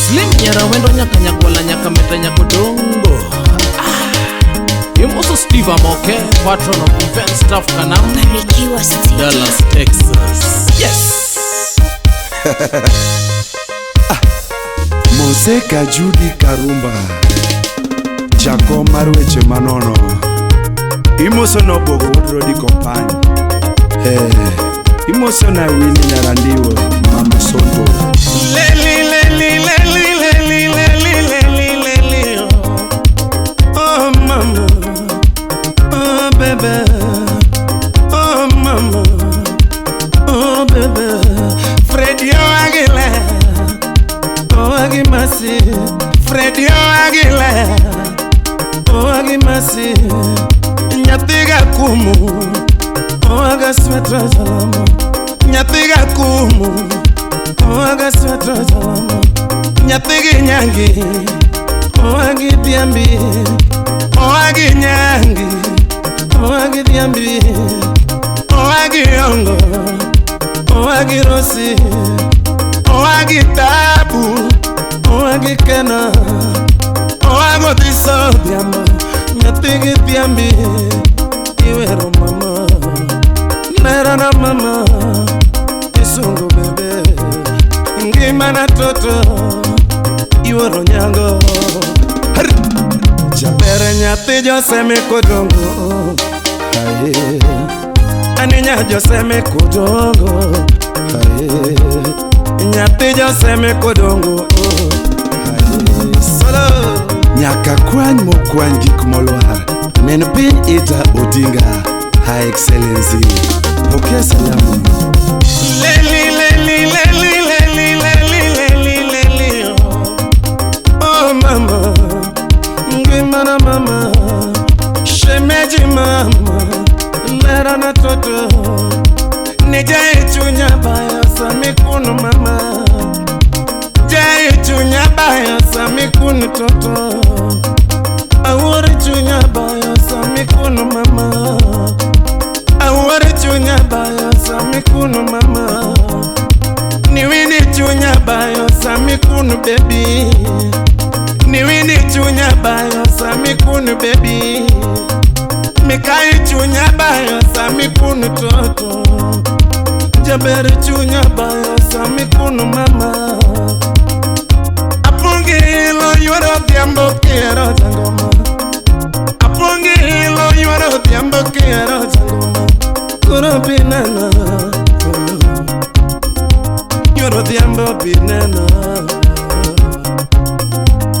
Slim Nyarawendo nyaka Nyakwala nyaka Meta Nyakodongo. Imoso Steve Amoke, patron of event staff Kanam, Barikiwa Studio. Dallas, Texas. Yes. Moseka Judy Karumba, jakom mar weche manono. Imoso nobuogo wuod Rodi Kompany. Imoso na Winnie Nyarandiwo, Mama Songo. Leli, leli, leli, leli, leli, leli, leli, oh. Oh mama, oh baby, oh mama, oh baby. Freddy Aguilar, oh Agimasi, Freddy Aguilar, oh Agimasi, Nyathiga kumu, oh Agaswetra salamu, Nyathiga kumu. Oaga salama nyathigi nyangi oagi dhiambi oagi nyangi oagi dhiambi oagi ongo oagi rosi oagi tabu oagi kena oago dhiso dhiambo nyathigi dhiambi iwero mama nerana mama isungu bebe ngima na toto iworo nyango. Jabere nyathi Joseme kodongo, aye ani nya Joseme kodongo, aye nyathi Joseme kodongo, aye solo Nyaka kwany mokwany gik molwar. Min piny Ita Odinga, Her Excellency. Pokea salamu. Leli, leli, leli, leli, leli, leli, leli, oh. Oh mama, ngima na mama, shemeji mama, lera na toto, nije chunya bayo samikunu mama, jai chunya bayo samikunu toto, awori chunya bayo samikunu mama. Awori chunya bayo samikunu mama, niwini chunya bayo samikunu baby, niwini chunya bayo samikunu baby, mikai chunya bayo samikunu toto, jabere chunya bayo samikunu mama, apungi ilo yuoro dhiambo kiero jangoma, apungi ilo yuoro dhiambo kiero jangoma. Koro binena, yuoro dhiambo binena,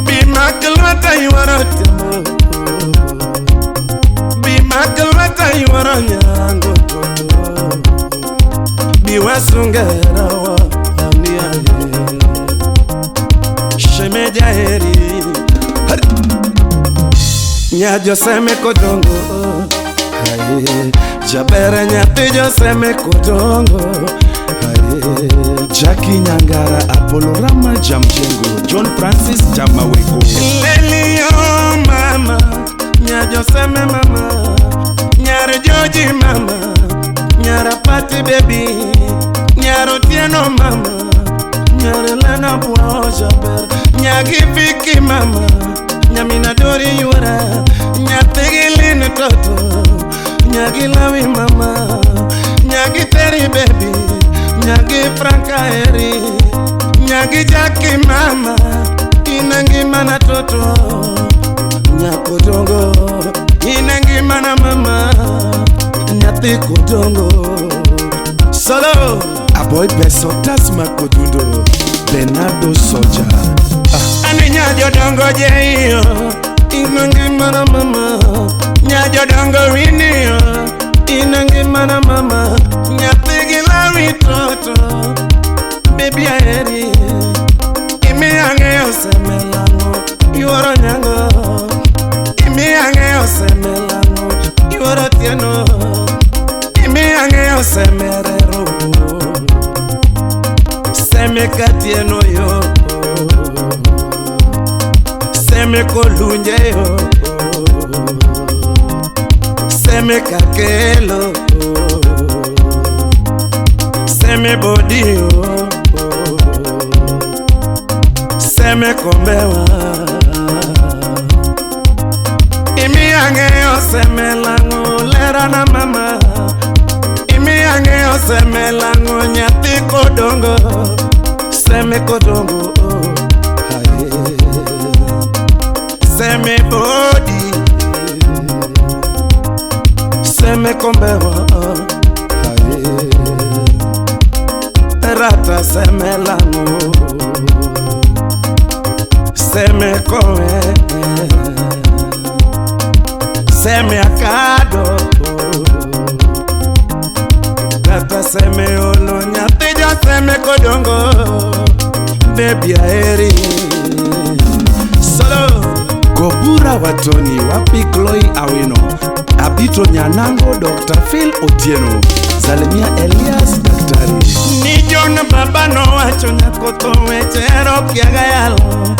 bimak lweta yuoro dhiambo, bimak lweta yuoro nyango toto, biwasungerawa amiaye, shemeja heri, nya Joseme kodongo, aye jabere nyathi Joseme kodongo, aye Jackie Nyangara, Apollo Rama Jamjengo, John Francis Jamaweko. Leli oh mama, nya Joseme mama, nyar Joji mama, nyar Pati baby, nyar Otieno mama, nyar Lena Bwa Jaber, nyagi Viki mama, nyamina Dori yura, nyathigi Lin toto, nyagi Lawi mama, nyagi Terry baby, nyagi Franka eri, nyagi Jackie mama, inangima na toto, nyakodongo, inangima na mama, nyathi kodongo, solo. Aboy Beso Tasma Kodundo, Bernardo Soja. Ani nyajodongo jeyo, inangima na mama, nyajodongo winio, inangima na mama, nyathigi Lawi toto, baby aheri, imi ang'eyo semelang'o, yuoro nyango, imi ang'eyo semelang'o, yuoro tieno, imi ang'eyo semerero, seme katieno yo, seme kolunje yo, seme kakelo, seme bodi yo, Seme kombewa Imiya ng'eyo seme lang'o lerana mama Imiya ng'eyo seme lang'o nyathi kodongo Seme kodongo hae. Seme bodi Seme kombewa hae. Rata seme lang'o Seme kowe Seme akado Tata seme olo nyathi jo seme kodongo Baby aheri Solo Gobura Watoni wapi Chloe Awino Abito Nyanango Dr. Phil Otieno Salimia Elias Daktari Ni John baba nowacho nyako to weche hero kiaga yalo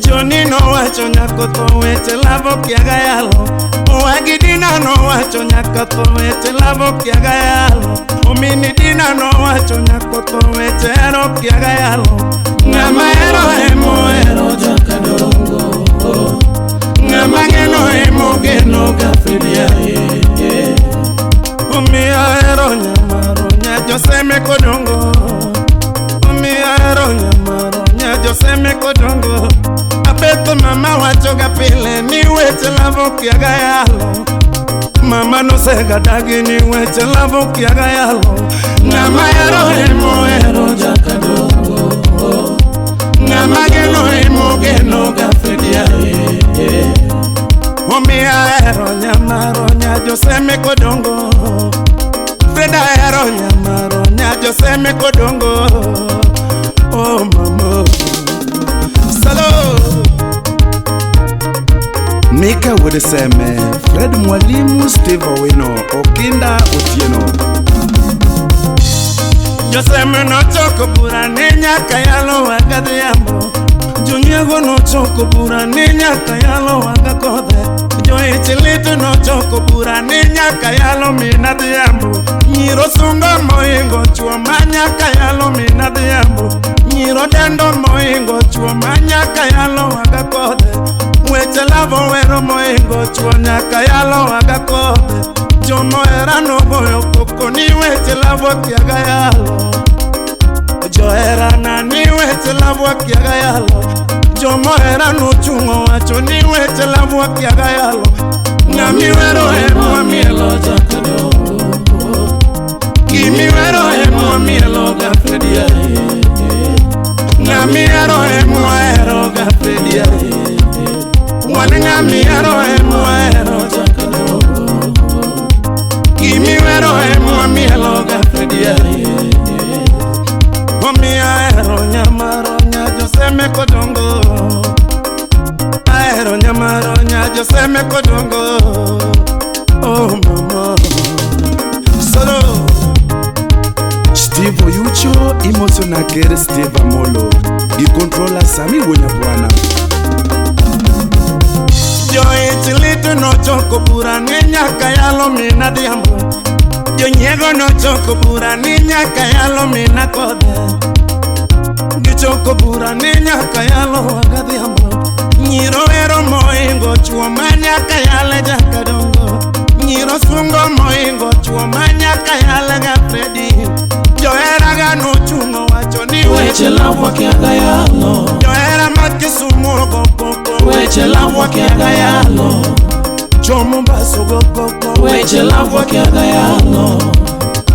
Joni nowacho nyako to weche lavo kiaga yalo Owagi Dina nowacho nyako to weche lavo kiaga yalo Omini Dina nowacho nyako to weche hero kiaga yalo Ng'ama hero emo hero jakadongo Ng'ama geno emo geno ga Fredia Omiyo ahero nyamaro nya joseme kodongo Omiyo ahero nyamaro nya joseme kodongo Abeto mama wachoga pile ni weche lavo kiaga yalo Mama nosega dagi ni weche lavo kiaga yalo Ng'ama hero emo hero jakadongo Ng'ama geno emo geno ga Fredia Omiyo ahero nyamaro nya joseme kodongo Freda ahero nyamaro nya joseme kodongo Oh mama Salo Mika wuod Seme Fred Mwalimu Steve Owino Okinda Otieno Joseme nochoko bura ni nyaka yalo wagadhiambo Jonyiego nochoko bura ni nyaka yalo wagakodhe Jo ich lit nochoko bura ni nyaka yalo min adhiambo Nyiro sungo moingo chuo ma nyaka yalo min adhiambo Nyiro dendo moingo chuo ma nyaka yalo wagakodhe Weche lavo wero moingo chuo nyaka yalo wagakodhe Jomohera nogoyo koko ni weche lavo kiaga yalo Joherana ni weche lavo kiaga yalo Jomohera nochung'o wacho ni weche lavo kiaga yalo Ng'ami wero emo mielo jakadongo Gimi wero emo mielo ga Fredia Ng'ami hero emo hero ga Fredia Wan ng'ami hero emo hero jakadongo Gimi wero emo mielo ga Fredia Omiyo ahero nyamaro nya joseme kodongo Ahero nyamaro nya joseme kodongo Oh mama Solo Steve Oyucho imoso na ker Steve Amolo gi controller Sami Wuonyabwana Jo ich lit nochoko bura ni nyaka yalo min adhiambo Jonyiego nochoko bura ni nyaka yalo min akodhe Gichoko bura ni nyaka yalo wagadhiambo Nyiro wero moingo chuo ma nyaka yale jakadongo Nyiro sungo moingo chuo ma nyaka yale ga Fredi Joheraga nochung'o wacho ni Weche lavo kiaga yalo Johera ma Kisumu ogo koko Weche lavo kiaga yalo Jo Mombasa ogo koko Weche lavo kiaga yalo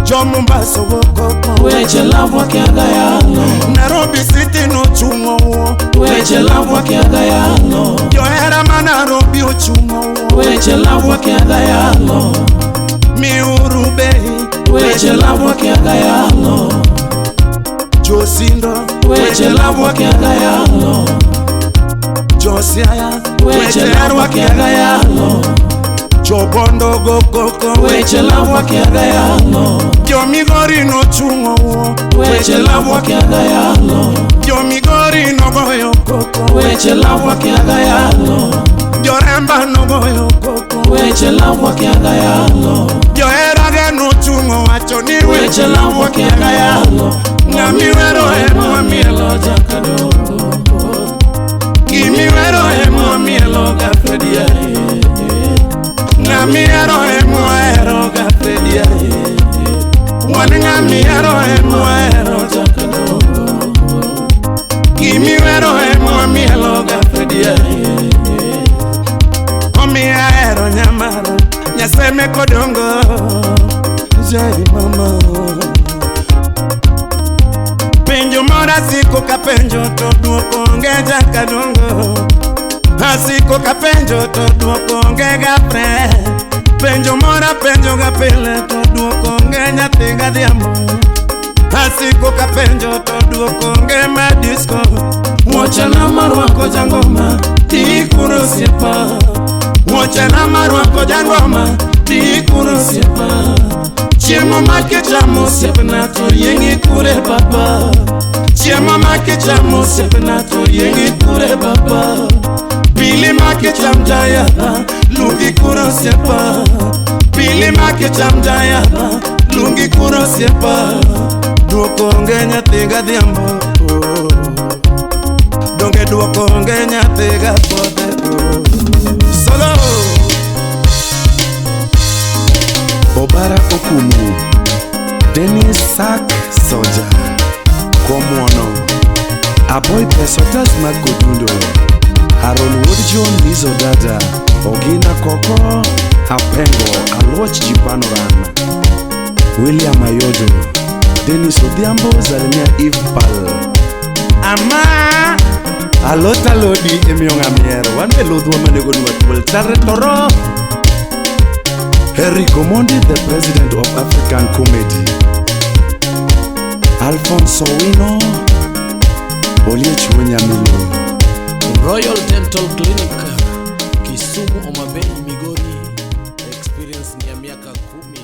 Jo Mombasa ogo koko Weche lavo kiaga yalo Nairobi City nochung'o wuo Weche lavo kiaga yalo Johera ma Nairobi ochung'o wuo Weche lavo kiaga yalo Miuru bei Weche lavo kiaga yalo Josindo Weche lavo kiaga yalo Josiaya Weche lavo kiaga yalo Jobondo go koko Weche lavo kiaga yalo Jo Migori nochung'o wuo Weche lavo kiaga yalo Jo Migori nogoyo koko Weche lavo kiaga yalo Joremba nogoyo koko Weche lavo kiaga yalo Joheraga nochung'o wacho ni Weche lavo kiaga yalo Ng'ami wero emo mielo jakadongo Gimiyiero en mwahero jakadongo. Gimiwero en mwamielo ga Frediari. Omiyo ahero nyamara Nyaseme kodongo. Jai mama. Penjo moro asiko kapenjo to duoko onge jakadongo. Asiko kapenjo to duoko onge gapre. Penjo moro apenjo ga pile to duoko onge nyathi gadhiambo. Asiko kapenjo to duoko onge madisco. Wuochena marwako jangoma ti kuro osiepa. Wuochena marwako jangoma ti kuro osiepa. Chiemo ma kichamo osiepna to yieng'i kure baba. Chiemo ma kichamo osiepna to yieng'i kure baba. Pili ma kicham jayadha lungi kuro osiepa. Pili ma kicham jayadha lungi kuro osiepa. Duoko onge nyathi gadhiambo. Donge duoko onge nyathi gapodhe. Solo. Obara Okumu, Dennis Sak Soja, Komwono, Aboy Pesotas Makodundo, Harold Wuod John Lizo Dada, Ogina Koko, Apengo, Aluoch Jipanoran, William Ayodo, Dennis Odhiambo, Zalimia Eve Pal, Ama. Alot alodi imiyo ng'ama ihero, wan be ludhwa manego nwa thuol tare toro. Eric Omondi, the president of African Comedy. Alfonso Wino, Oliech Wenyamilo. Royal Dental Clinic, Kisumu, Homa Bay, Migori. Experience ni ya miaka 10.